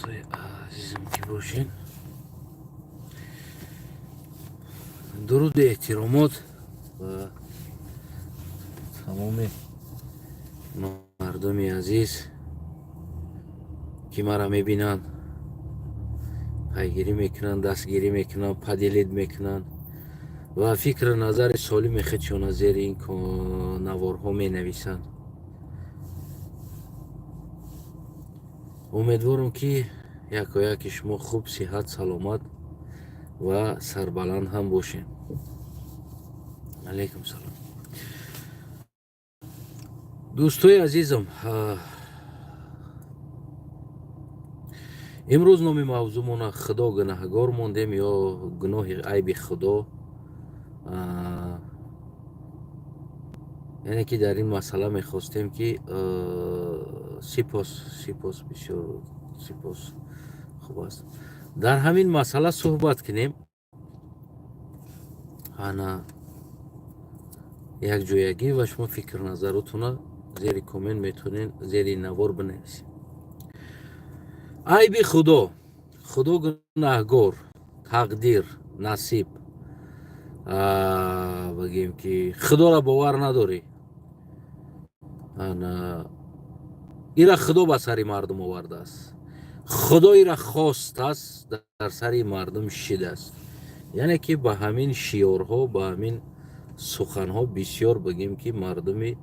Дӯстои азизам ки бошед, дуруду эҳтиромот ба тамоми мардуми азиз, ки маро мебинанд, пайгирӣ мекунанд, дастгирӣ мекунанд, поделить мекунанд ва фикру назари солими худшона зери ин наворҳо менависанд. Умедворам, ки якояки шумо хуб, сиҳат, саломат ва сарбаланд ҳам бошед. Алайкум салом, дӯстои азизам. Имрӯз номи мавзӯъмона «Худо гунаҳгор мондем» ё гуноҳи айби Худо. Яъне ки дар ин масъала мехостем ки, сипос, сипос, бисёр сипос, хуб аст, дар ҳамин масъала суҳбат кунем. Ана якҷоягӣ ва шумо фикру назаротона зери коммент метавонед, зери навор бинависед. Айби Худо, Худо гунаҳгор, тақдир, насиб, бигем ки Худоро бовар надорӣ, ира Худо ба сари мардум овардааст, Худо ира хостааст, дар сари мардум шидааст. Яъне ки ба ҳамин шиёрҳо, ба ҳамин суханҳо бисёр, бигем ки мардуми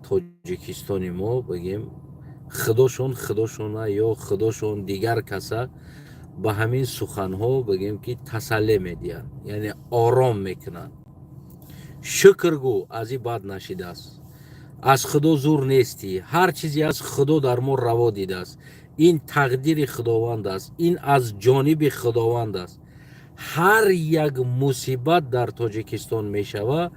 Тоҷикистони мо, бигем, худошон худошона ё худошон дигар каса, ба ҳамин суханҳо, бигем ки тасалле медиҳанд, яъне ором мекунанд. Шукр гӯ, аз и бад нашидааст, аз Худо зур нестӣ, ҳар чизе аз Худо дар мо раво дидааст, ин тақдири Худованд аст, ин аз ҷониби Худованд аст. Ҳар як мусибат дар Тоҷикистон мешава,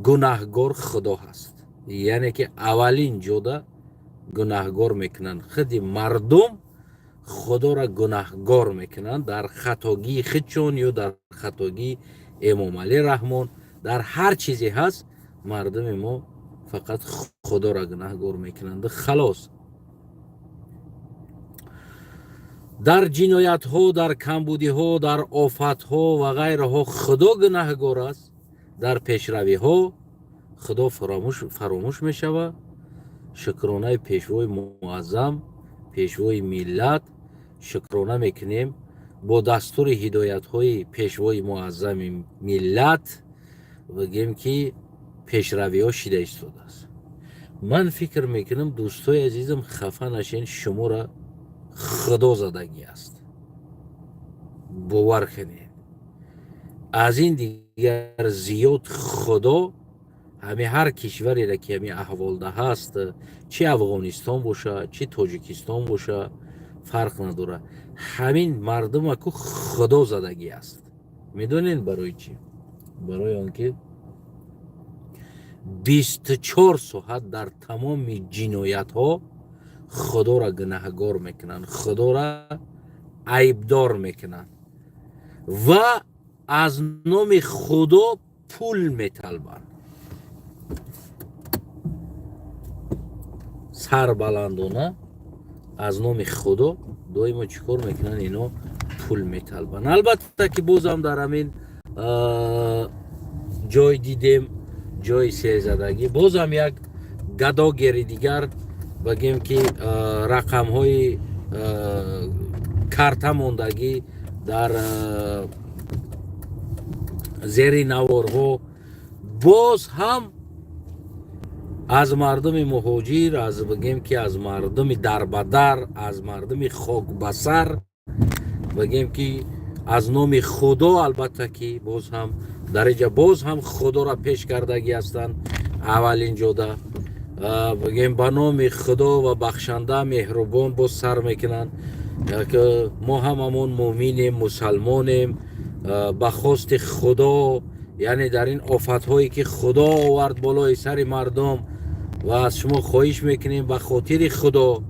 гунаҳгор Худо ҳаст. Яъне ки аввалин ҷода гунаҳгор мекунанд худи мардум, Худоро гунаҳгор мекунанд дар хатогии худшон ё дар хатогии Эмомалӣ Раҳмон. Дар ҳар чизе ҳаст, мардуми мо фақат Худоро гунаҳгор мекунанд, халос. Дар ҷиноятҳо, дар камбудиҳо, дар офатҳо ва ғайраҳо Худо гунаҳгор аст. Дар пешравиҳо Худо фаромӯш мешавад. Шукронаи Пешвои муаззам, Пешвои миллат шукрона мекунем. Бо дастури ҳидоятҳои Пешвои муаззами миллат, бигем ки пешравиҳо шида истодааст. Ман фикр мекунам, дӯстои азизам, хафа нашен, шуморо Худо задагӣ аст, бовар кунед. Аз ин дигар зиёд Худо ҳами ҳар кишвареро ки ҳами аҳволда ҳаст, чи Афғонистон боша, чи Тоҷикистон боша, фарқ надорад, ҳамин мардумаку Худо задагӣ аст. Медонед барои чӣ? Барои он ки 24 соат дар тамоми ҷиноятҳо Худоро гунаҳгор мекунанд, Худоро айбдор мекунанд ва аз номи Худо пул металбанд. Сарбаландона аз номи Худо доимо чӣ кор мекунанд? Ино пул металбанд. Албатта ки бозам дар ҳамин ҷой дидем, ҷои селзадагӣ, бозам як гадогери дигар, бигем ки рақамҳои карта мондагӣ дар зери наворҳо, боз ҳам аз мардуми муҳоҷир, аз, бигем ки, аз мардуми дарбадар, аз мардуми хокбасар, бигем ки аз номи Худо, албатта ки боз ҳам дар инҷа боз ҳам Худоро пеш кардагӣ ҳастанд. Аввалин ҷода, бигем, ба номи Худо ва бахшанда меҳрубон боз сар мекунанд. Мо ҳамамон муъминем, мусалмонем, ба хости Худо, яъне дар ин офатҳое ки Худо овард болои сари мардум, ва аз шумо хоҳиш мекунем ба хотири Худо.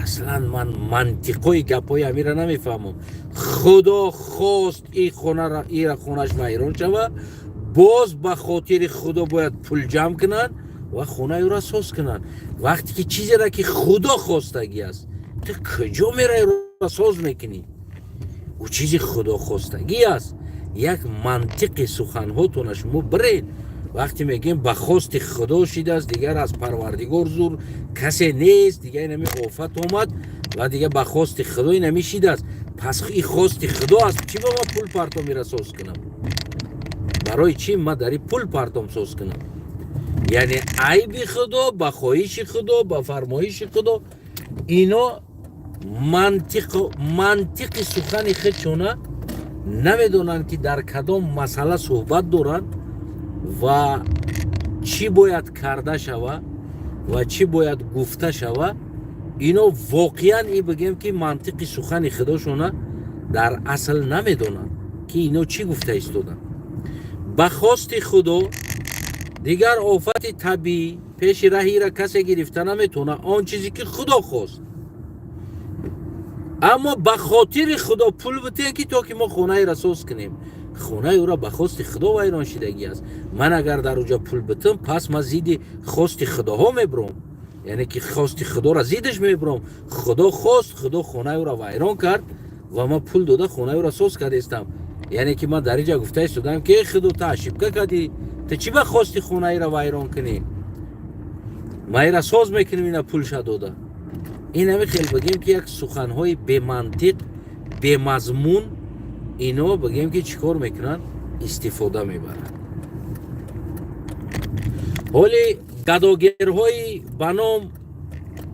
Аслан ман мантиқои гапҳои амира намефаҳмам. Худо хост и хонара, ира хонаш вайрон шава, боз ба хотири Худо бояд пул ҷамъ кунанд. Ва хонаи ӯра соз кунанд. Вақте ки чизеро, ки Худо хостагӣ аст, ту куҷо мераи, соз мекунӣ? Ӯ чизи худохостагӣ аст. Як мантиқи суханҳотона шумо биред. Вақте мегӯем, ба хости Худо шидааст, дигар аз Парвардигор зур касе нест. Дигар инами офат омад ва дигар ба хости Худо инами шидааст. Пас и хости Худо аст, чӣ ба ман пул партом, ира соз кунам? Барои чӣ ман дар пул партом, соз кунам? Яъне айби Худо, ба хоҳиши Худо, ба фармоиши Худо. Ино мантиқи сухани худшона намедонанд, ки дар кадом масъала суҳбат доранд ва чӣ бояд карда шава ва чӣ бояд гуфта шава. Ино воқеан и бигем, ки мантиқи сухани худошона дар асл намедонанд, ки ино чӣ гуфта истоданд. Ба хости Худо дигар офати табиӣ пеши раҳира касе гирифта наметавона, он чизе ки Худо хост. Аммо ба хотири Худо пул битен, ки то ки мо хонаеро соз кунем. Хонаи ӯро ба хости Худо вайрон шидагӣ аст. Ман агар дар уҷа пул битам, пас ман зидди хости Худоҳо мебуром, яъне ки хости Худоро зиддаш мебуром. Худо хост, Худо хонаи ӯро вайрон кард ва ман пул дода хонаи ӯро соз кардастам. Яъне ки ман дар инҷа гуфта истодам, ки э Худо, ту ошибка кардӣ, ту чӣ ба хости хонаиро вайрон кунӣ? Ман ира соз мекунем, ина пулша дода. Ин ҳами хел, бигем, ки як суханҳои бемантиқ, бемазмун ино, бигем, ки чӣ кор мекунанд, истифода мебаранд. Ҳоли гадогерҳои ба ном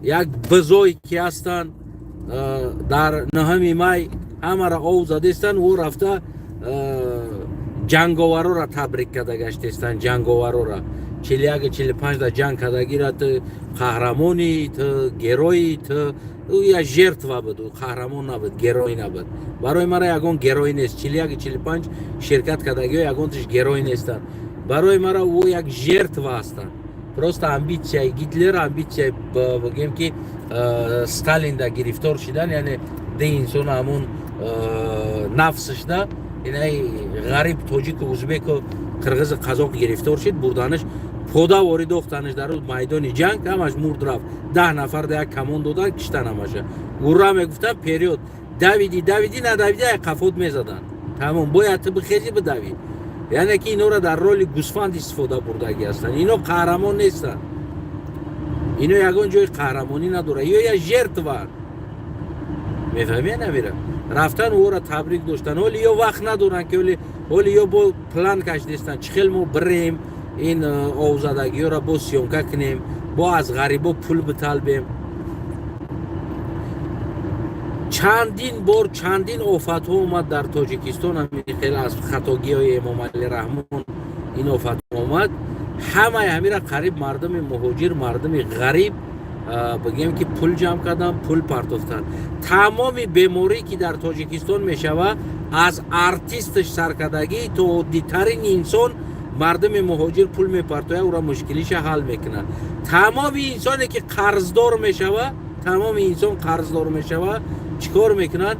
як бизой, ки ҳастанд, дар 9-ми май ҳамаро ов задестанд, ӯ рафта ҷанговарора табрик карда гаштестанд. Ҷанговарора 41, 45 да ҷанг кардагира ту қаҳрамонӣ, ту герой и, ту ӯ як жертва буд, ӯ қаҳрамон набуд, герой набуд. Барои мара ягон герой нест. 41, 45 ширкат кардагиҳо ягонташ герой нестанд. Барои мара ӯ як жертва ҳастанд. Просто амбитсияи Гитлер, амбитсияи, бигем, ки Сталинда гирифтор шидан, яъне ди инсон ҳамун нафсашда инаи ғариб тоҷику узбеку қирғизу қазоқ гирифтор шид, бурданаш пода ворид охтанаш дар майдони ҷанг, ҳамаш мурд, рафт. 10 нафар да як камон додан, киштан ҳамаша. Ура мегуфтан, вперёд, давиди, давиди, надавиди, ай қафот мезаданд. Тамом, бояд ту бихези, бидавӣ. Яъне ки инора дар роли гусфанд истифода бурдагӣ ҳастанд. Ино қаҳрамон нестанд, ино ягон ҷои қаҳрамонӣ надорад, ё я жертва. Мефаҳми, намира рафтан ӯро табрик доштан. Ҳоли ё вақт надоранд, ки ҳоли ё бо план кашидестанд, чӣ хел мо бирем, ин овзадагиёро бо съёмка кунем, бо аз ғарибо пул биталбем. Чандин бор чандин офатҳо омад дар Тоҷикистон. Ҳамин хел аз хатогиҳои Эмомалӣ Раҳмон ин офат омад. Ҳамаи ҳамира қариб мардуми муҳоҷир, мардуми ғариб, бигем, ки пул ҷамъ кардан, пул партофтан. Тамоми беморӣ, ки дар Тоҷикистон мешавад, аз артисташ саркардагӣ то оддитарин инсон, мардуми муҳоҷир пул мепартояд, ӯра мушкилиша ҳал мекунад. Тамоми инсоне, ки қарздор мешавад, тамоми инсон қарздор мешавад, чӣ кор мекунад?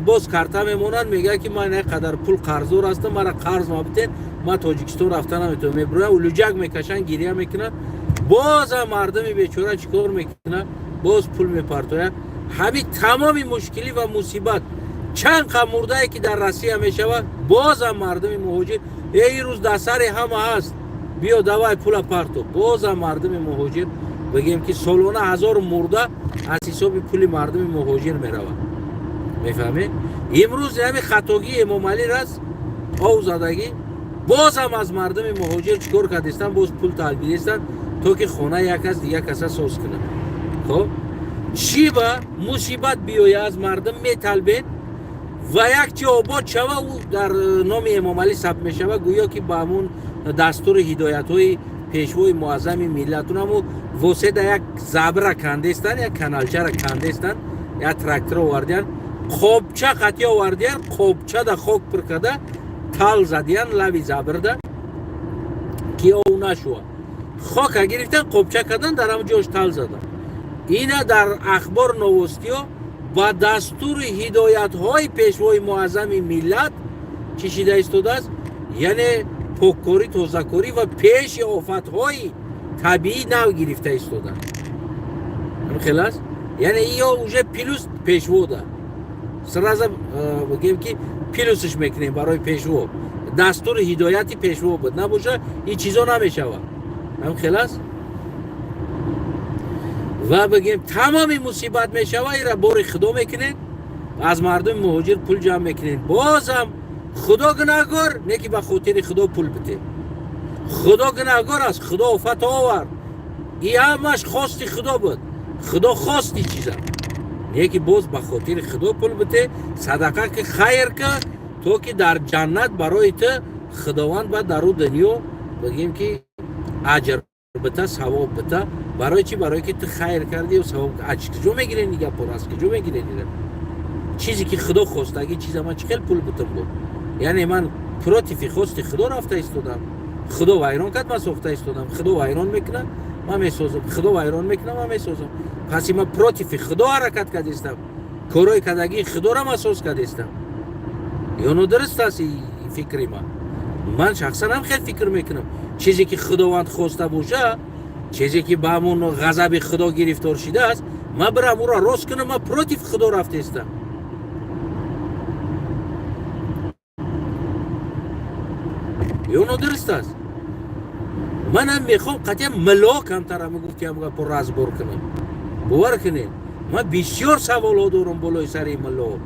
Боз карта мемонад, мегӯяд, ки ман ин қадар пул қарздор ҳастам, мара қарз мабитен, ман Тоҷикистон рафта наметавонам. Мебирояд, улуҷак мекашанд, гиря мекунад. Бозам мардуми бечора чӣ кор мекунад? Боз пул мепартояд. Ҳамин тамоми мушкилӣ ва мусибат, чанд қа мурдае, ки дар Россия мешавад, бозам мардуми муҳоҷир: «Эй, рӯз дар сари ҳама ҳаст, биё, давай, пула парто». Бозам мардуми муҳоҷир, бигем, ки солона 1000 мурда аз ҳисоби пули мардуми муҳоҷир меравад. Мефаҳмед? Имрӯз ҳами хатогии Эмомалӣ раст ов задагӣ, бозам аз мардуми муҳоҷир чӣ кор кардистанд? Боз пул талбидистанд, то ки хонаи як кас дигар каса соз кунад. Хоб, чӣ ба мусибат биёя, аз мардум металбед ва як чи обод шава, ӯ дар номи Эмомалӣ сабт мешава, гӯё ки ба ҳамун дастури ҳидоятҳои пешвои муаззами миллатунаму воседа як забра кандестанд, як каналчара кандестанд, як трактор овардиян, қобча қатӣ овардиян, қобчада хок пур карда тал задиян лави забрда, ки ов нашува. Хока гирифтан, қобча кардан, дар ҳамн ҷош тал задан. Ина дар ахбор новости ё ба дастури ҳидоятҳои пешвои муаззами миллат чӣ шида истодааст? Яъне поккорӣ, тозакорӣ ва пеши офатҳои Табиӣ нав гирифта истода, хел аст. Яъне ё уже плюс пешвода сразу бигем, ки плюсш мекунем барои пешво. Дастури ҳидояти пешво буд, набоша, ин чизо намешавад. Ҳам хел аст. Ва бигем, тамоми мусибат мешава, ира бори худо мекунед, аз мардуми муҳоҷир пул ҷамъ мекунед. Бозам худо гунаҳгор не, ки ба хотири худо пул битед. Худо гунаҳгор аст, худо офат овард, и ҳамаш хости худо буд, худо хости чиза не, ки боз ба хотири худо пул бите, садақа ки, хайр ки, то ки дар ҷаннат барои ту худованд ба дар ӯ дунё, бигем, ки аҷр бита, савоб бита. Барои чӣ? Барое ки ту хайр кардӣ, савоб аз куҷо мегирен? И гапоро аз куҷо мегирен? Ира чизе ки худо хостагӣ чиза ман чӣ хел пул битам буд? Яъне ман против и хости худо рафта истодам. Худо вайрон кард, ман сохта истодам. Худо вайрон мекунад, ман месозам. Худо вайрон мекунад, ман месозам. Пас ман против и худо ҳаракат кардистам, корҳои кардагии худоро ман соз кардистам. Ё нодуруст аст фикри ман? Ман шахсан ҳам хел фикр мекунам: чизе ки худованд хоста боша, чизе ки ба ҳамон ғазаби худо гирифтор шидааст, ман бирам ӯро рост кунам, ман против худо рафтаистам. Ё нодуруст аст? Манам мехоҳам қатъиян милло камтара мегуфтиам, гапо разбор кунам. Бовар кунед, ман бисёр саволҳо дорам болои сари милло.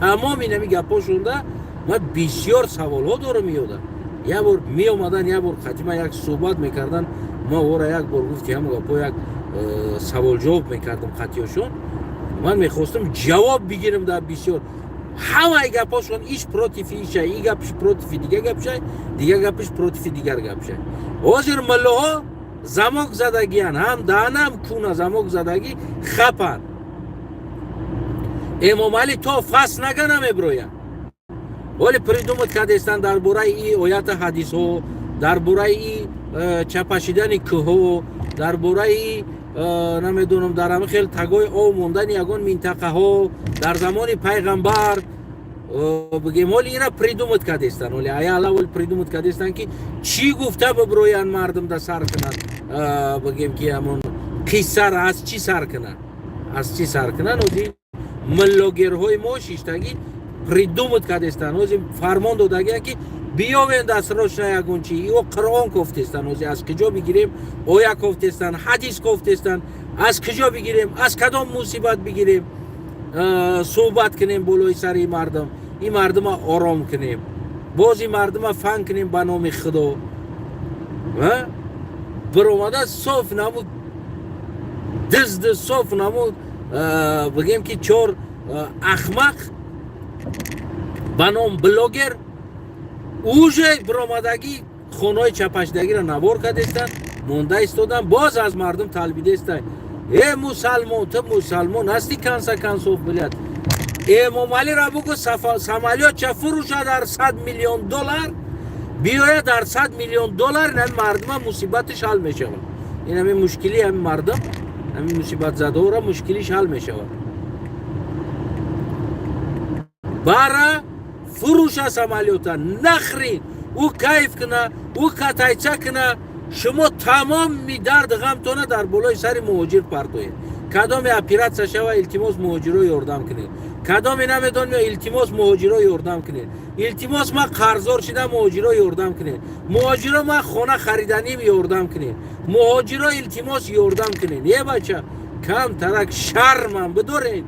Тамоми нами гапҳошонда ман бисёр саволҳо дорам. Ёда як бор меомадан, як бор қатима як суҳбат мекардан, ма ора як бор гуфти ҳам гапо як саволҷавоб мекардам қатъиёшон. Ман мехостам ҷавоб бигирам дар бисёр ҳамаи гапҳошон. Иш против и иша, и гапш против и дигар гапша, дигар гапш против и дигар гапша. Ҳозир миллоҳо замок задагиян, ҳам даҳана, ҳам куна замок задагӣ, хапан. Эмомалӣ то фас нага намеброяд. Ҳоли придумать кардестанд дар бораи и оята, ҳадисҳо, дар бораи и чапашидани кӯҳҳо, дар бораи намедонам, дар ҳамин хел тагои об мондани ягон минтақаҳо дар замони пайғамбар. Бигем, ҳоли ина придумать кардестанд, ҳоли аяла ҳоли придумать кардестанд, ки чӣ гуфта биброянд, мардум да сар кунанд. Бигем, ки ҳамон қиссара аз чӣ сар кунанд, аз чӣ сар кунанд? Ҳозир миллогерҳои мо шиштагӣ придумать кардестанд. Ҳозир фармон додагиянд, ки биёвен дастрочна ягон чи. Ё Қуръон кофтестанд. Ҳозир аз куҷо бигирем? Оя кофтестанд, ҳадис кофтестанд. Аз куҷо бигирем? Аз кадом мусибат бигирем, суҳбат кунем болои сари мардум, ин мардума ором кунем, боз ин мардума фан кунем ба номи худо? Биромада соф намуд дизди, соф намуд. Бигем, ки чор ахмақ ба ном блогер уже биромадагӣ хонаҳои чапашдагиро навор кардестанд, монда истоданд, боз аз мардум талбидестанд: «Э, мусалмон, ту мусалмон ҳасти, конце концов, блядь, Эмомалиро бугӯ, самолётча фурӯша дар 100 миллион доллар, биёяд дар 100 миллион доллар, ин мардума мусибатиш ҳал мешавад, ин ҳамин мушкили ҳамин мардум, ҳамин мусибатзадаора мушкилиш ҳал мешавад. Бара фурӯша самолёта, нахрен, ӯ кайф куна, ӯ катайча куна. Шумо тамоми дарду ғамтона дар болои сари муҳоҷир партоед. Кадоме оператсия шава, илтимос, муҳоҷиро ёрдам кунед. Кадоме намедонем, илтимос, муҳоҷиро ёрдам кунед. Илтимос, ман қарздор шидам, муҳоҷиро ёрдам кунед. Муҳоҷиро, ман хона хариданим, ёрдам кунед. Муҳоҷиро, илтимос, ёрдам кунед». Е, бача, камтарак шармам бидоред.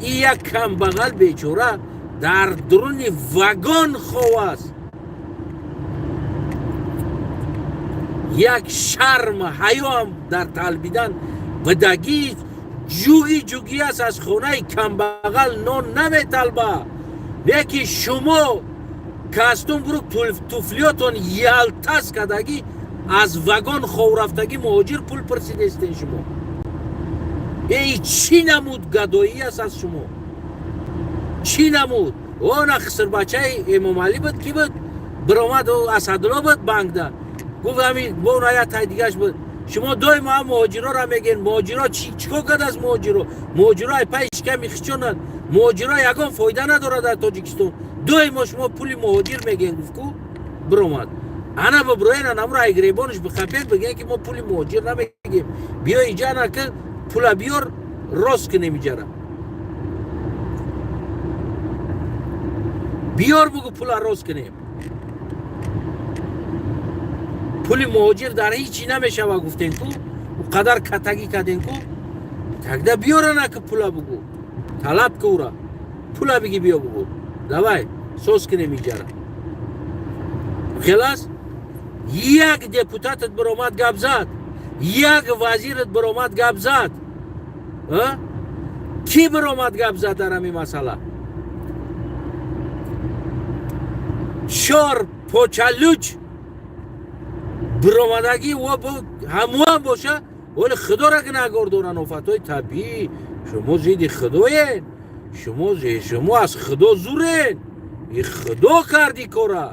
И як камбағал бечора дар дуруни вагон хов аст. Як шарма ҳаёам дар талбидан бидагӣ ҷугӣ ҷугӣ аст, аз хонаи камбағал нон наметалба. Леки шумо кастум бурук, туфлиётон ялтас кардагӣ, аз вагон хов рафтагӣ, муҳоҷир пул пурсидестен. Шумо эй, чӣ намуд гадоӣ аст аз шумо? Чӣ намуд? Она хисрбачаи Эмомалӣ буд, ки буд, биромад, Асадулло буд, банкда гуфт, ҳамин бо я тай дигаш буд: «Шумо доимо ҳам муҳоҷироро мегӯед. Муҳоҷиро чӣ кор кардааст? Муҳоҷиро, муҳоҷиро ай пай шиками хичонанд. Муҳоҷиро ягон фоида надорад дар Тоҷикистон. Доимо шумо пули муҳоҷир мегӯед», гуфт ку, биромад. Ана биброена намуро ай гиребонаш бихапед, бигӯян ки мо пули муҳоҷир намегем, биё иҷа ана ки пула биёр, рост кунем иҷара. Биёр, бугу, пула рост кунем. Пули муҳоҷир дар ҳеҷ чӣ намешава, гуфтем ку, ӯ қадар катагӣ кардем ку. Тогда биёрана ки пула, бугу, талаб ку ура, пула биги, биё, бугу, давай соз кунем иҷара. Хелас як депутатат биромад гап зад, як вазират биромад гап зад, кӣ биромад гап зад дар ҳамин масъала? Чор почалуч биромадагӣ ҳамуам боша, вале худоро гунаҳгор доранд. Офатҳои табиӣ, шумо зидди худоед, шумо аз худо зуред, и худо карди кора.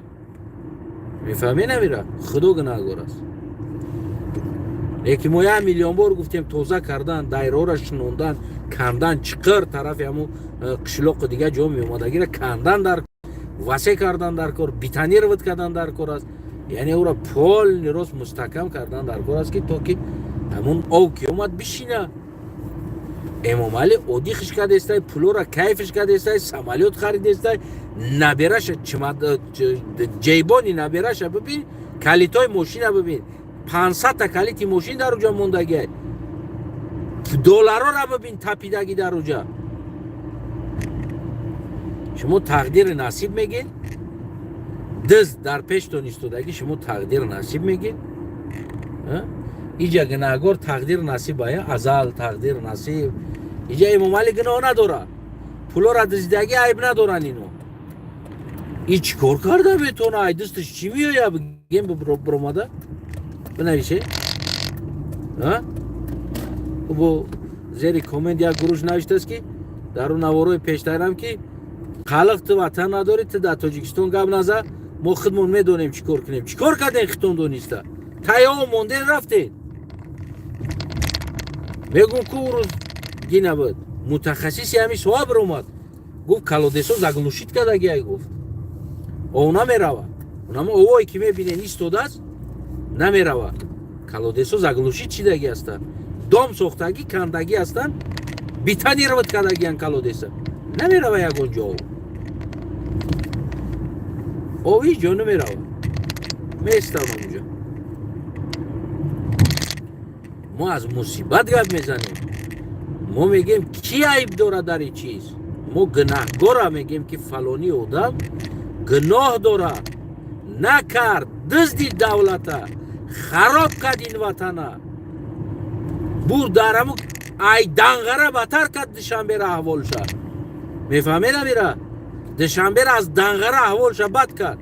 Мефаҳмӣ, намира худо гунаҳгор аст. Лекин мо 1 миллион бор гуфтем, тоза кардан, дайраҳоро шинондан, кандан чиқир тарафи ҳамун қишлоқу дигар ҷо меомадагиро кандан дар васеъ кардан дар кор, бетонировать кардан дар кор аст. Яъне ӯро полный рост мустаҳкам кардан дар кор аст, ки то ки ҳамун ов ки омад, бишина. Эмомалӣ одихиш кардестай, пулора кайфиш кардестай, самолёт харидестай, набераша ҷейбони набераша бибин, калитои мошина бибин, 500-та калити мошин дар уҷа мондагиай, долларора бибин тапидагӣ дар уҷа. Шумо тақдири насиб мегин, дизд дар пештон истодагӣ, шумо тақдир насиб мегин. Иҷа гунаҳгор тақдир насиб ая, азал тақдир насиб. Иҷа Эмомалӣ гуноҳ надора, пулора дуздидагӣ айб надоранд ино. И чӣ кор карда метавона? Ай дасташ чӣ меоя, бигем, биромада бинависе? Бо зери коммент як гурӯш навиштааст, ки дар он наворои пештарам, ки қалиқ, ту ватан надорӣ, ту дар Тоҷикистон гап наза, мо худмон медонем чӣ кор кунем. Чӣ кор кардем хитон дониста? Тайём монден, рафтен. Мегум ку, рӯз гина буд, мутахассиси ҳамин соҳа биромад, гуфт, колодец о заглушить кардагиай, гуфт, ов намерава. Онамо овое ки мебинен истодааст, намерава. Колодец о заглушить чидаги ҳастанд, дом сохтагӣ, кандагӣ ҳастанд, бетонировать кардагиан колодец а, намерава ягон ҷо ов. Ов ҳеҷ ҷо намерава, местам онҷо. Мо аз мусибат гап мезанем, мо мегем, ки айб дорад дар ин чиз. Мо гунаҳгора мегем, ки фалонӣ одам гуноҳ дорад, накард, дизди давлата, хароб кард ин ватана, бур дар ҳаму ай Данғара батар кард Душанбера аҳволша. Мефаҳме, намира? Душанбера аз Данғара аҳволша бад кард.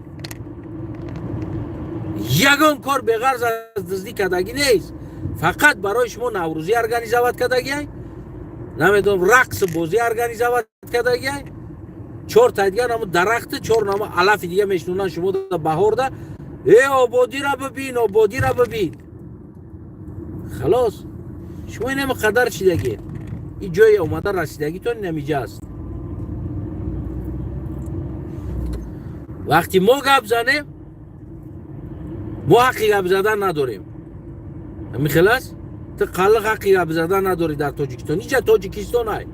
Ягон кор беғарз аз дуздӣ кардагӣ нест. Фақат барои шумо наврӯзӣ организовать кардагиай, намедонам, рақсу бозӣ организовать кардагиай, чор та дигар намо дарахти, чор намо алафи дига мешнонанд шумо баҳорда. Э, ободира бибин, ободира бибин. Халос, шумо инаме қадар чидагӣ, ин ҷои омада расидагитон инамиҷа аст. Вақти мо гап занем, мо ҳаққи гап задан надорем. Ҳамин хел аст. Ту қалиқ ҳаққи гап задан надорӣ дар Тоҷикистон. Иҷа Тоҷикистон ай.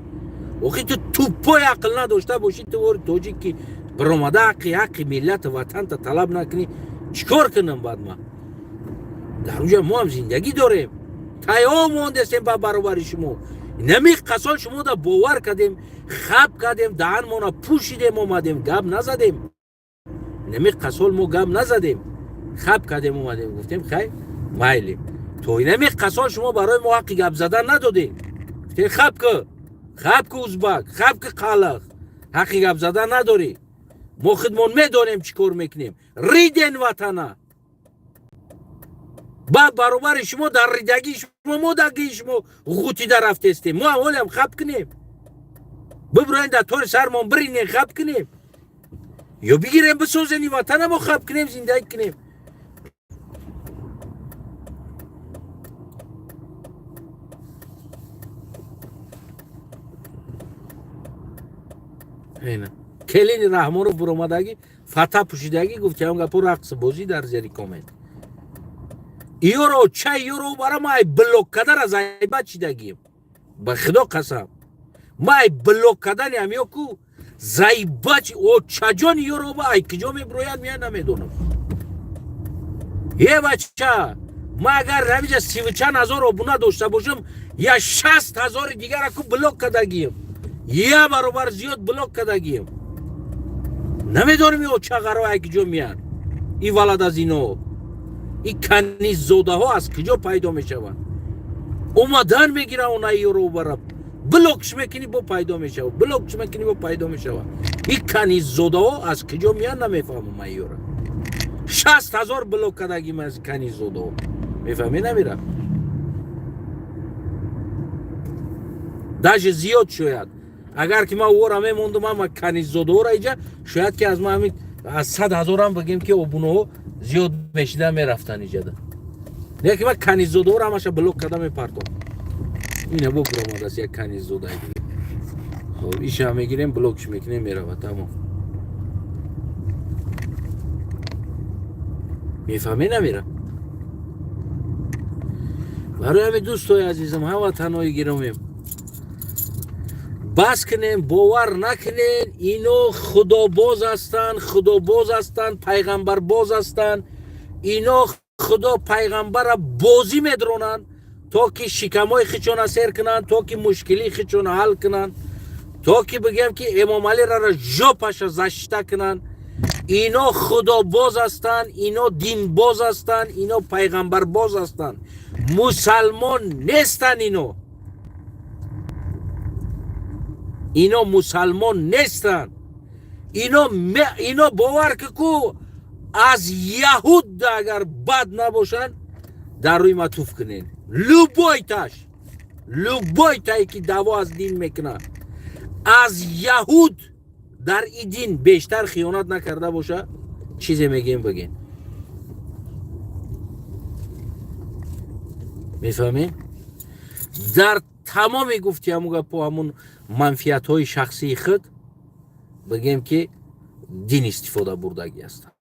Охи, ту тупой ақл надошта бошӣ, ту вори тоҷик ки биромада ҳаққи миллату ватанта талаб накунӣ, чӣ кор кунам баъд ма? Дар уҷа мо ҳам зиндагӣ дорем, тайёр мондестем ба баробари шумо. Нами қасол шумо да бовар кардем, хаб кардем, даҳанмона пӯшидем, омадем, гап назадем. Нами қасол мо гап назадем, хаб кардем, омадем, гуфтем, хай, майли. То инами қасол шумо барои мо ҳаққи гап задан надодем, гуфтем, хаб ку, хаб ку, узбак, хаб ку, қалақ, ҳаққи гап задан надорӣ, мо худмон медонем чӣ кор мекунем. Риден ватана ба баробари шумо, дар ридагии шумо мо дагии шумо ғутида рафтестем. Мо ҳолиам хаб кунем, бибироем, дар тори сармон биринем, хаб кунем ё бигирем, бисозем ватана, мо хаб кунем, зиндагӣ кунем. Ина. Келини Раҳмонов буромадагӣ, фата пӯшидагӣ, гуфти ҳам гапо, рақс бозӣ дар зери коммент. Иёро чай, ёро бара ма ай блок кадара зайба чидагим. Ба худо қасам, ма ай блок кадани ҳамё ку зайба чи очаҷони ёро ба ай киҷо мебирояд, мея намедонам. Е бача, ма агар ҳамиҷа 30 чанд ҳазор обуна дошта бошам, я 60 ҳазори дигара ку блок кардагием, я баробар зиёд блок кардагием. Намедонем, ё чағаро ай киҷо меянд. И валад аз ино, и каниззодаҳо аз киҷо пайдо мешаванд? Омадан мегиранд, она ёро бара блокш мекунӣ, бо пайдо мешавад, блокш мекунӣ, бо пайдо мешавад. И каниззодаҳо аз киҷо меянд, намефаҳмам. Ай ёра 60 ҳазор блок кардагим аз каниззодаҳо, мефаҳмӣ? Намира даже зиёд шояд. Агар ки ман ӯра мемондум, ама каниззодаҳоро иҷа, шояд ки аз ма ҳамин аз 100 ҳазорам бигем ки обунаҳо зиёд мешидан мерафтан иҷада. Леки ман каниззодаҳоро ҳамаша блок карда мепартом. Ина бо буромадааст як каниззодаи дига. Хоб, иша мегирем, блокш мекунем, мерава, тамом. Мефаҳмӣ, намира? Барои ҳамин, дӯстои азизам, ҳамватанҳои гиромем, бас кунем, бовар накунен. Ино худобоз ҳастанд, худобоз ҳастанд, пайғамбарбоз ҳастанд. Ино худо пайғамбара бозӣ медронанд, то ки шикамҳои хичона сер кунанд, то ки мушкилии хичона ҳал кунанд, то ки бигӯям ки Эмомалирара жопаша защита кунанд. Ино худобоз ҳастанд, ино динбоз ҳастанд, ино пайғамбарбоз ҳастанд, мусалмон нестанд. Ино мусалмон нестанд. Ино бовар ки ку аз яҳуд агар бад набошанд, дар рӯи ма туф кунед. Любой таш, любой тае ки даъво аз дин мекунад, аз яҳуд дар и дин бештар хиёнат накарда боша, чизе мегем, бигем. Мефаҳмем? Дар тамоми гуфти ҳамун гапо, ҳамун манфиатҳои шахсии худ, бигем ки дин истифода бурдагӣ ҳастанд.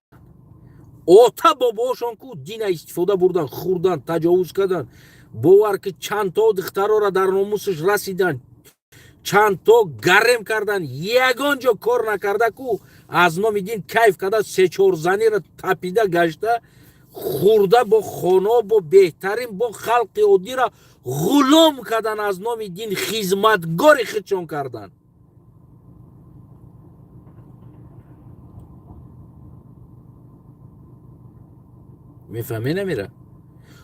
Ота бобоошон ку дина истифода бурдан, хӯрдан, таҷовуз кардан. Бовар ки чандто духтарора дар номусаш расидан, чандто гарем кардан, ягон ҷо кор накарда ку аз номи дин кайф карда, сечор занира тапида гашта, хӯрда, бо хоно, бо беҳтарин, бо халқи оддира ғулом кардан, аз номи дин хизматгори худшон кардан. Мефаҳме, намира?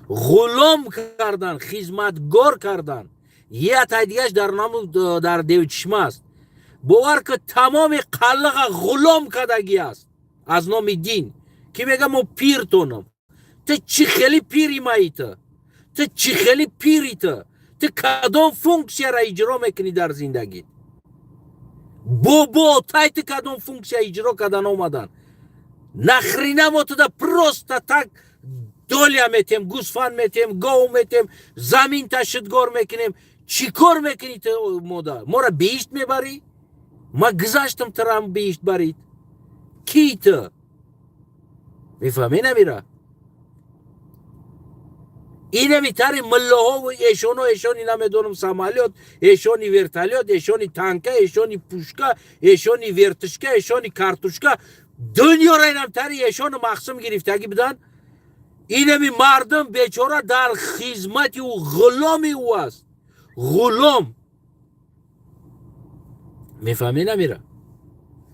Ғулом кардан, хизматгор кардан. Ятай дигаш дар наму дар Девчишма аст. Бовар ки тамоми қаллаға ғулом кардагӣ аст аз номи дин, ки мега мо пиртонам. Ту чӣ хели пири маи? Ту чӣ хели пири? Ту кадом функсияра иҷро мекунӣ дар зиндагит? Бобо тай ту кадом функсия иҷро кардан омадан? Нахрена мо туда просто так доля метем, гӯсфанд метем, гов метем, замин ташидгор мекунем? Чӣ кор мекунӣ ту? Мода мора биҳишт мебарӣ? Ма гузаштам, турам биҳишт барид. Кӣ ту? Мефаҳмӣ, намира? Инами тари муллоҳову эшоно, эшони намедонам самолёт, эшони вертолёт, эшони танка, эшони пушка, эшони вертушка, эшони картушка, дунёра инам тари эшону мақсум гирифтагӣ буданд. Инами мардум бечора дар хизмати ӯ, ғуломи ӯ аст, ғулом. Мефаҳмӣ, намира?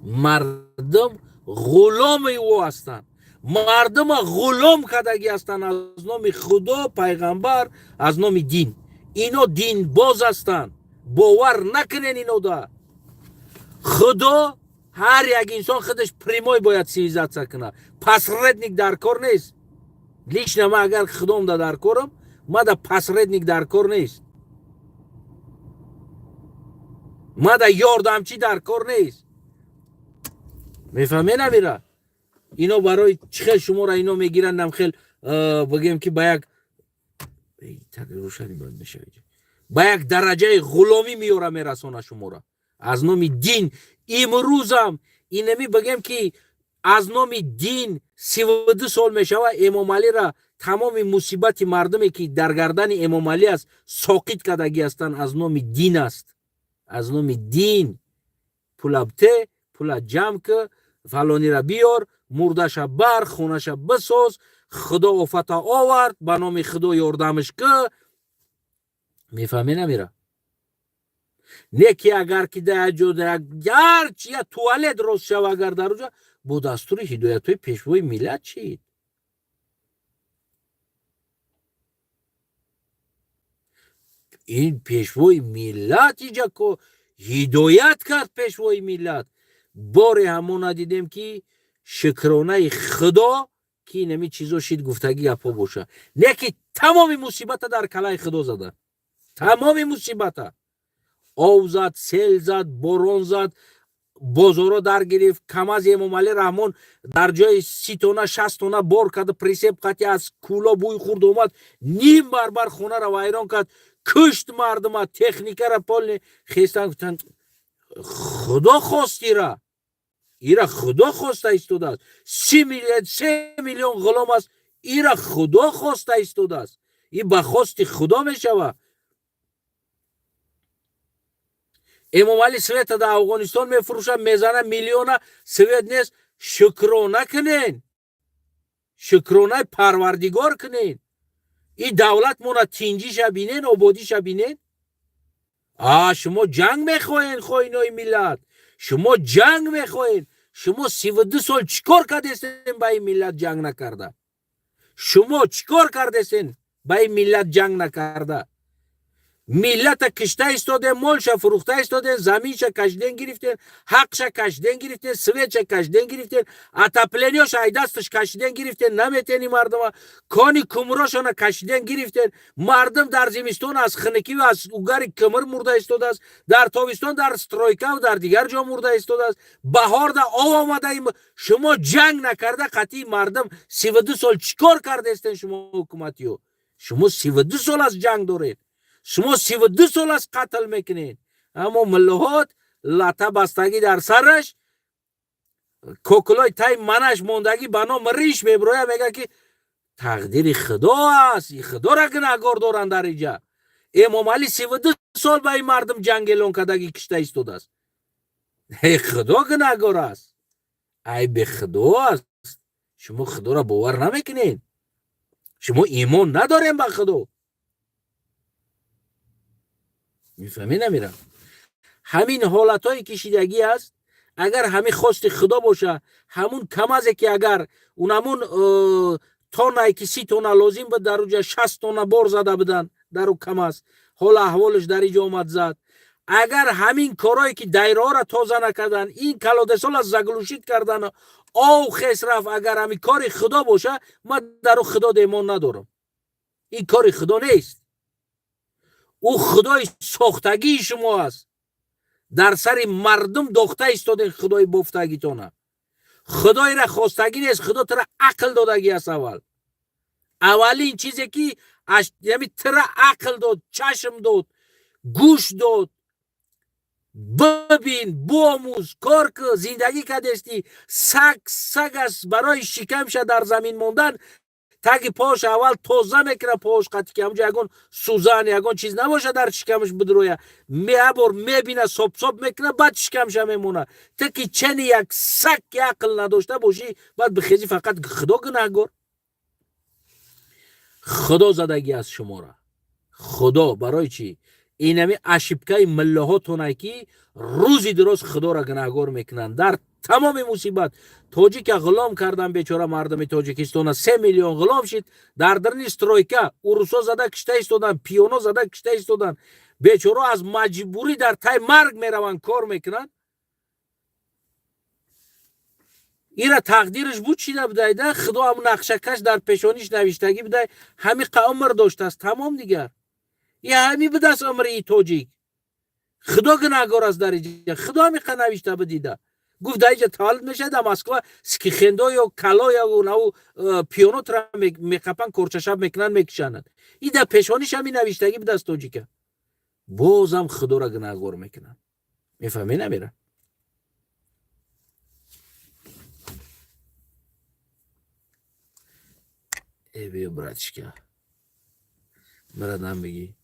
Мардум ғуломи ӯ ҳастанд, мардума ғулом кардагӣ ҳастанд аз номи худо, пайғамбар, аз номи дин. Ино динбоз ҳастанд, бовар накунен инода. Худо ҳар як инсон худаш прямой бояд связаться кунад, посредник дар кор нест. Лично ман агар худомда дар корам, мада посредник дар кор нест, мада ёрдамчӣ дар кор нест. Мефаҳме, намира? Ино барои чӣ хел шуморо ино мегиранд, нам хел бигем ки ба як рӯшани бояд мешавад, ба як дараҷаи ғуломӣ меёра, мерасона шуморо аз номи дин. Имрӯзам Инами бигем, ки аз номи дин 32 сол мешава, Эмомалира тамоми мусибати мардуме, ки дар гардани Эмомалӣ аст, соқит кардагӣ ҳастанд. Аз номи дин аст, аз номи дин пула бте, пула ҷамъ ки, фалонира биёр, мурдаша бар, хонаша бисоз, худо офата овард, ба номи худо ёрдамаш ки. Мефаҳме, намира? Не ки агар ки да ҷо гарчи я туалет рост шава, агар дар уҷа бо дастури ҳидоятҳои пешвои миллат чид. Ин пешвои миллат иҷа ко ҳидоят кард. Пешвои миллат боре ҳамо надидем, ки шукронаи худо, ки инами чизо шид, гуфтагӣ гапҳо боша. Не ки тамоми мусибата дар калаи худо зада, тамоми мусибата ов зад, сел зад, борон зад, бозоро дар гирифт. Камази Эмомалӣ Раҳмон дар ҷои 30 тонна 60 тонна бор карда, прицеп қати аз кӯло бӯй хӯрд омад, ним барбар хонаро вайрон кард, кушт мардума, техникара полный. Хестан, гуфтанд: «Худо хост ира, ира худо хоста истодааст». 30 миллион, 3 миллион ғулом аст, ира худо хоста истодааст, и ба хости худо мешава. Эмомалӣ света дар Афғонистон мефурӯшад, мезана миллиона, свет нест. Шукрона кунен, шукронаи парвардигор кунен, и давлатмона тинҷиша бинен, ободиша бинен. А шумо ҷанг мехоҳен, хоинои миллат, шумо ҷанг мехоҳен. Шумо 32 сол чӣ кор кардестен ба ин миллат ҷанг накарда? Шумо чӣ кор кардестен ба ин миллат ҷанг накарда? Миллата кишта истодем, молша фурӯхта истодем, заминша кашиден гирифтен, ҳақша кашиден гирифтен, светша кашиден гирифтен, отопление ша ай дасташ кашиден гирифтен, наметени мардума, кони кумрошона кашиден гирифтен. Мардум дар зимистон аз хунукиву аз угари кимир мурда истодааст, дар тобистон дар стройка ву дар дигар ҷо мурда истодааст, баҳорда ов омада. Шумо ҷанг накарда қатъии мардум 32 сол чӣ кор кардестен, шумо ҳукуматиё? Шумо 32 сол аз ҷанг доред, шумо 32 сол аст қатл мекунед. Аммо миллоҳот лата бастагӣ дар сараш, кокулои тай манаш мондагӣ, ба ном риш мебироя, мега, ки тақдири худо аст. Худоро гунаҳгор доранд. Дар иҷа Эмомалӣ 32 сол ба ин мардум ҷанг эълон кардагӣ, кишта истодааст. Худо гунаҳгор аст, айби худо аст. Шумо худоро бовар намекунед, шумо имон надорем ба худо. Мефаҳмӣ, намирам? Ҳамин ҳолатҳое ки шидагӣ аст, агар ҳамин хости худо боша, ҳамун камазе ки агар унамун тоннае ки 30 тонна лозим буд, дар уҷа 60 тонна бор зада буданд дар у камаз, ҳола аҳволаш дар иҷо омад зад. Агар ҳамин корое ки дайраҳоро тоза накардан, ин колодец ола заглушить кардан, ов хес рафт, агар ҳамин кори худо боша, ман дар ӯ худо эмон надорам. Ин кори худо нест, ӯ худои сохтагии шумо аст. Дар сари мардум дохта истоден худои бофтагитона. Худоира хостагӣ нест, худо тура ақл додагӣ аст. Аввал, аввалин чизе ки ями тира ақл дод, чашм дод, гӯш дод. Бибин, биомӯз, кор ки, зиндагӣ кардестӣ. Саг саг аст, барои шикамша дар замин мондан таги пош аввал тоза мекунад, пош қати ки ҳамҷо ягон сӯзан, ягон чиз набоша, дар шикамаш бидроя, ябор мебина, соб-соб мекунад, баъд шикамша мемона. Ту ки чени як саг ки ақл надошта бошӣ, баъд бихези, фақат худо гунаҳгор. Худо задагӣ аст шуморо, худо. Барои чӣ? Инами ошибка и миллаҳотоне ки рӯзи дуроз худоро гунаҳгор мекунанд дар тамоми мусибат. Тоҷика ғулом кардан, бечора мардуми Тоҷикистона 3 миллион ғулом шид. Дар дарни стройка урусо зада кишта истодан, пиёно зада кишта истодан. Бечоро аз маҷбурӣ дар тай марг мераванд, кор мекунанд. Ира тақдираш буд, чида будайда, худо ҳам нақшакаш дар пешониш навиштагӣ будай, ҳамиқа умр доштааст, тамом дигар. Я ҳами будааст умри и тоҷик. Худо гунаҳгор аст дар иҷа, худо ҳамиқа навишта будида. Гуфт, дар иҷа таваллуд мешавад, дар Москва скихендо ё кало ё нав пиёно тра меқапан, корчашаб мекунанд, мекишананд. И дар пешониш ҳами навиштагӣ будааст тоҷика. Бозам худоро гунаҳгор мекунанд. Мефаҳмӣ, намера? Э, биё, братишка, мара намегӣ,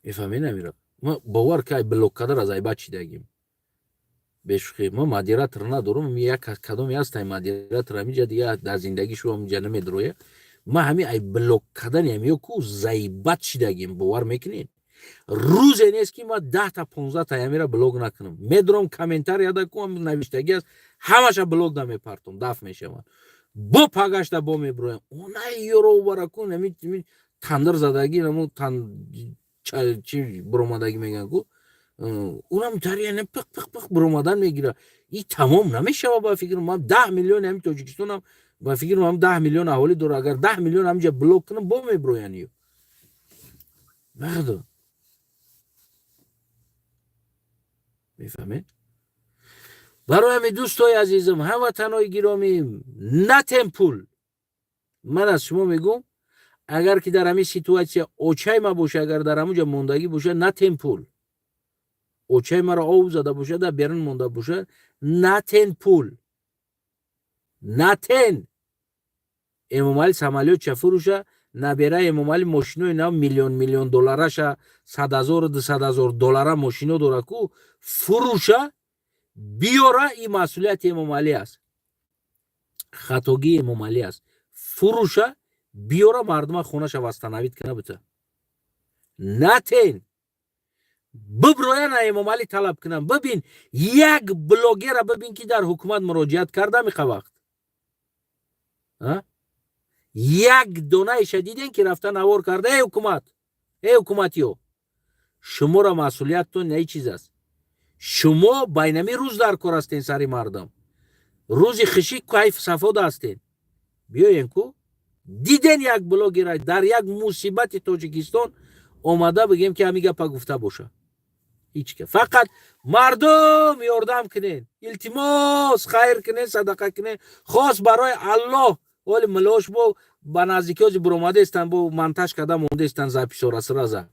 мефаҳмӣ? Намира, ма бовар кай, блок кадар аз айба чидагим, бешӯхӣ. Ма модератор надорум, як кадоме ҳастай модератор ҳамиҷа, дига дар зиндагӣ шу ҳамиҷа намедроя. Ма ҳами ай блок кардани ҳамиё ку заибат шидагим, бовар мекунед? Рӯзе нест, ки ма 10-та, 15-та ҳамира блок накунам. Медорам, комментарияда ку навиштагӣ аст, ҳамаша блок да мепартом, даф мешаванд. Бо пагашта бо меброям, онай ёровара ку ами тандир задагӣ, намо чи буромадагӣ мегӯянд ку, унам тарияне пиқ пиқ пиқ буромадан мегира. И тамом намешава. Ба фикр ман, 10 миллиони ҳами Тоҷикистонам, ба фикр ман, 10 миллион аҳолӣ дора. Агар 10 миллион ҳамиҷа блок кунам, бо меброян ё мардо, мефаҳмед? Барои ҳамин, дӯстои азизам, ҳамватанои гиромӣ, натем пул. Ман аз шумо мегӯм, агар ки дар ҳамин ситуация очай ма боша, агар дар ҳамуҷа мондагӣ боша, натем пул. Очаи маро ов зада боша, дар берун монда боша, натен пул, натен. Эмомалӣ самолётша фурӯша, набера Эмомалӣ мошинои нав, миллион миллион доллараша, 100 0-у 200 000 доллара мошино дора ку, фурӯша, биёра. Ин масъулияти Эмомалӣ аст, хатогии Эмомалӣ аст. Фурӯша, биёра, мардума хонаша восстановить кана бута. Натен, биброя, на Эмомалӣ талаб кунам. Бибин, як блогера бибин, ки дар ҳукумат муроҷиат карда миқа вақт. Як донаиша дидем, ки рафта навор карда: «Эй ҳукумат, эй ҳукуматиё, шуморо масъулияттон на чиз аст. Шумо байнами рӯз дар кор ҳастен, сари мардум рӯзи хишӣ кайф сафода ҳастен. Биёен ку». Диден як блогера дар як мусибати Тоҷикистон омада, бигем, ки ҳамин гапа гуфта боша? Ҳеч ка. Фақат «Мардум, ёрдам кунен, илтимос, хайр кунен, садақа кунен, хос барои Аллоҳ». Оли милош бо ба наздикиҳози буромадаестан, бо монтаж карда мондаестан записора сразу.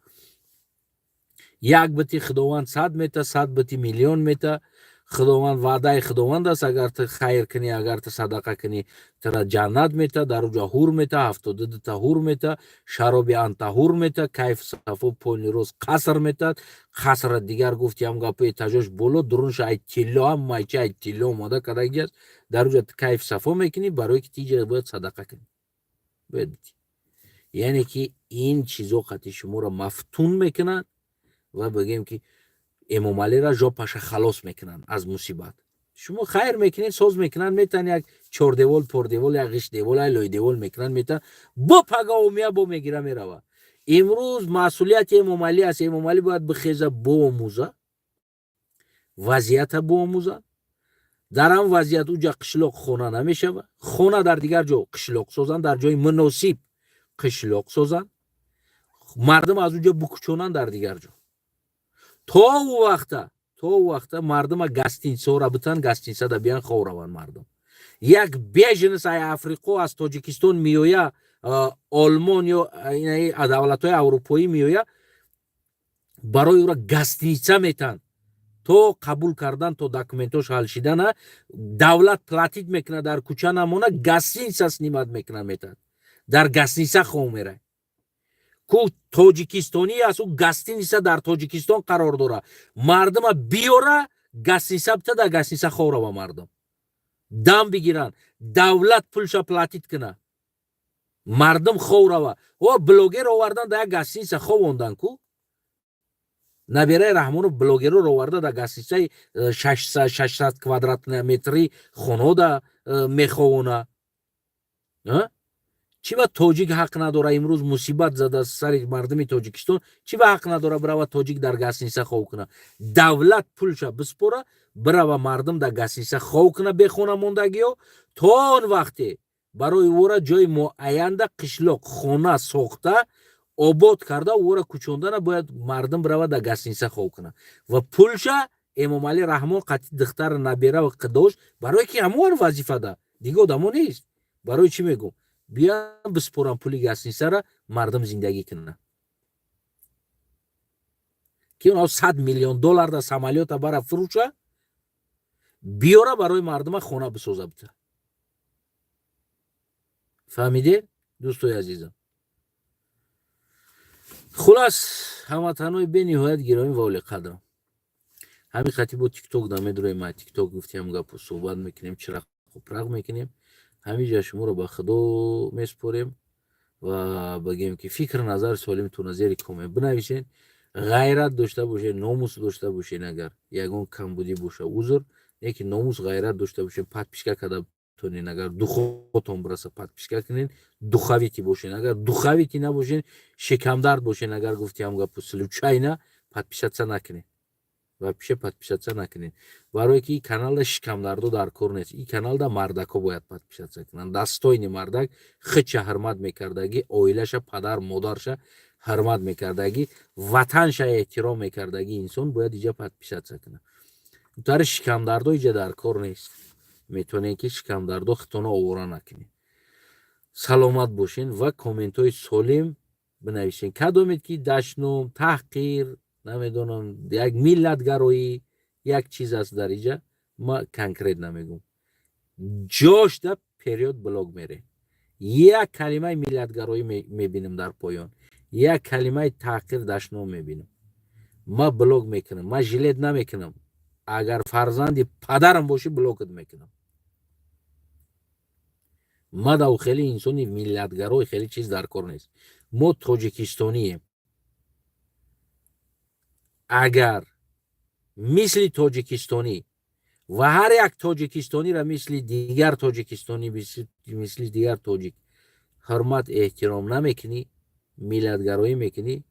Як бити Худованд 100 мета, 100 бити миллион мета. Худованд, ваъдаи Худованд аст: агар ту хайр кунӣ, агар ту садақа кунӣ, тура ҷаннат мета, дар уҷа ҳур мета, 72-та ҳур мета, шароби антаҳур мета, кайф сафо, полный рост қаср метад. Қасра дигар гуфти ҳам гапо, этажош боло, дурунша ай тилло, ҳамаи чи ай тилло омода кардаги аст. Дар уҷа ту кайф сафо мекунӣ. Барое ки тиҷа бояд садақа кунӣ, бояд битӣ. Яъне ки ин чизо қати шуморо мафтун мекунанд ва бигем, ки Эмомалиро жопаша халос мекунанд аз мусибат. Шумо хайр мекунед, соз мекунанд, метан, як чордевол, пордевол, як ғиштдевол, як лойдевол мекунанд, метан, бо пага омия бо мегира, мерава. Имрӯз масъулияти Эмомалӣ аст. Эмомалӣ бояд бихеза, боомӯза вазъията, боомӯза. Дар ҳам вазъият уҷа қишлоқ хона намешава, хона дар дигар ҷо қишлоқ созанд, дар ҷои муносиб қишлоқ созанд, мардум аз уҷа букучонанд дар дигар ҷо. То ӯ вақта мардума гостиницаора битан, гостиницада биян, хов раванд мардум. Як беженец ай Африқо аз Тоҷикистон меоя, Олмон ё давлатҳои аврупоӣ меоя, барои ӯра гостиница метанд то қабул кардан, то документош ҳал шидана. Давлат платить мекунад, дар кӯча намона, гостиница снимать мекунад, метад, дар гостиница хов мерай ку. Тоҷикистонӣ аст, ӯ гостиница дар Тоҷикистон қарор дора. Мардума биёра, гостиница бита, дар гостиница хов рава, мардум дам бигиранд, давлат пулша платить куна, мардум хов рава. О, блогер овардан, дар як гостиница ховондан ку. Набираи Раҳмонов блогерро оварда, дар гостиницаи 600 квадратметрӣ хонода меховона. Чӣ ба тоҷик ҳақ надора? Имрӯз мусибат зада сари мардуми Тоҷикистон, чӣ ба ҳақ надора бирава тоҷик дар гостиница хов куна? Давлат пулша биспора, бирава, мардум дар гостиница хов куна, бехона мондагиё. То он вақте барои ӯра ҷои муайянда қишлоқ хона сохта, обод карда, ӯра кӯчондана бояд, мардум бирава, дар гостиница хов куна ва пулша Эмомалӣ Раҳмон қатъи духтара, набера ва қидош, барое ки ҳамон вазифада дига одамо нест. Барои чӣ мегӯм? Биям, биспорам пули гостиницара, мардум зиндагӣ кунад, ки онҳо 100 миллион доллар да самолёта бара фурӯша, биёра, барои мардума хона бисоза, бита. Фаҳмидед, дӯстои азизам? Хулас, ҳамватанҳои бениҳоят гиромӣ ва олиқадрам, ҳамин хати бо Тикток намедуроем. Ма Тикток гуфтиам, гапу суҳбат мекунем, чирақупрақ мекунем. Ҳамин ҷа шуморо ба Худо месупорем ва бигем, ки фикр, назар солимтона зери коммент бинависед. Ғайрат дошта бошед, номус дошта бошед. Агар ягон камбудӣ боша, узр, не ки номус, ғайрат дошта бошед, подписка карда тонен. Агар духотон бираса, подписка кунед. Духовитый бошед. Агар духовитый набошед, шикамдард бошед, агар гуфтиам гапу случайно, подписаться накунед, вообще подписаться накунед, барое ки ин каналда шикамдардо дар кор нест. Ин каналда мардако бояд подписаться кунанд. Достойный мардак, хича ҳурмат мекардагӣ, оилаша, падар модарша ҳурмат мекардагӣ, ватанша эҳтиром мекардагӣ инсон бояд иҷа подписаться кунад. Тари шикамдардо иҷа дар кор нест. Метавонед, ки шикамдардо хитона овора накунед. Саломат бошен ва комментҳои солим бинависен. Кадомед ки дашном, таҳқир, намедонам, як миллатгароӣ, як чиз аст дар иҷа, ма конкрет намегум, ҷошда период блок мере. Як калимаи миллатгароӣ мебинам дар поён, як калимаи таҳқир, дашном мебинам, ма блок мекунам. Ма жалеть намекунам. Агар фарзанди падарам бошӣ, блокат мекунам. Ма дав хеле инсони миллатгарои, хеле чиз дар кор нест. Мо тоҷикистонием. Агар мисли тоҷикистонӣ ва ҳар як тоҷикистониро мисли дигар тоҷикистонӣ, мисли дигар тоҷик ҳурмат, эҳтиром намекунӣ, миллатгароӣ мекунӣ,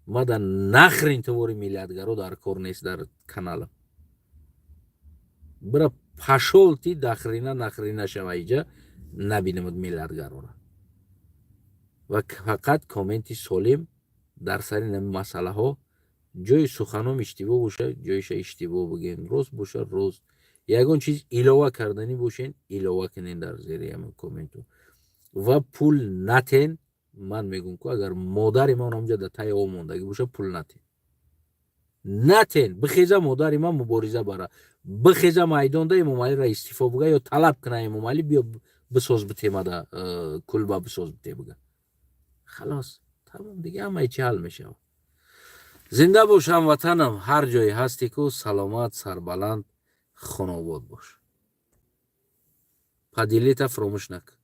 мада нахрен товори миллатгаро дар кор нест дар каналам. Бира, пошёл ты, до хрена, нахрена шава, иҷа набинамуд миллатгарора. Ва фақат комменти солим дар сари нами масъалаҳо. Ҷои суханом иштибоҳ боша, ҷоиша иштибоҳ бигем, рост боша, рост. Ягон чиз илова карданӣ бошен, илова кунен дар зери ҳамин комменту. Ва пул натен. Ман мегӯм ку, агар модари ман ҳамҷа дар таи об мондагӣ боша, пул натен, натен. Бихеза модари ман, мубориза бара, бихеза майдонда, Эмомалиро истифо буга ё талаб куна: «Эмомалӣ, биё, бисоз битемада, кулба бисоз бите», буга. Халос, тамом, дига ҳамаи чи ҳал мешавад. Зинда бош, ҳамватанам, ҳар ҷое ҳасти ку, саломат, сарбаланд, хонобод бош. Поделиться фаромӯш накун.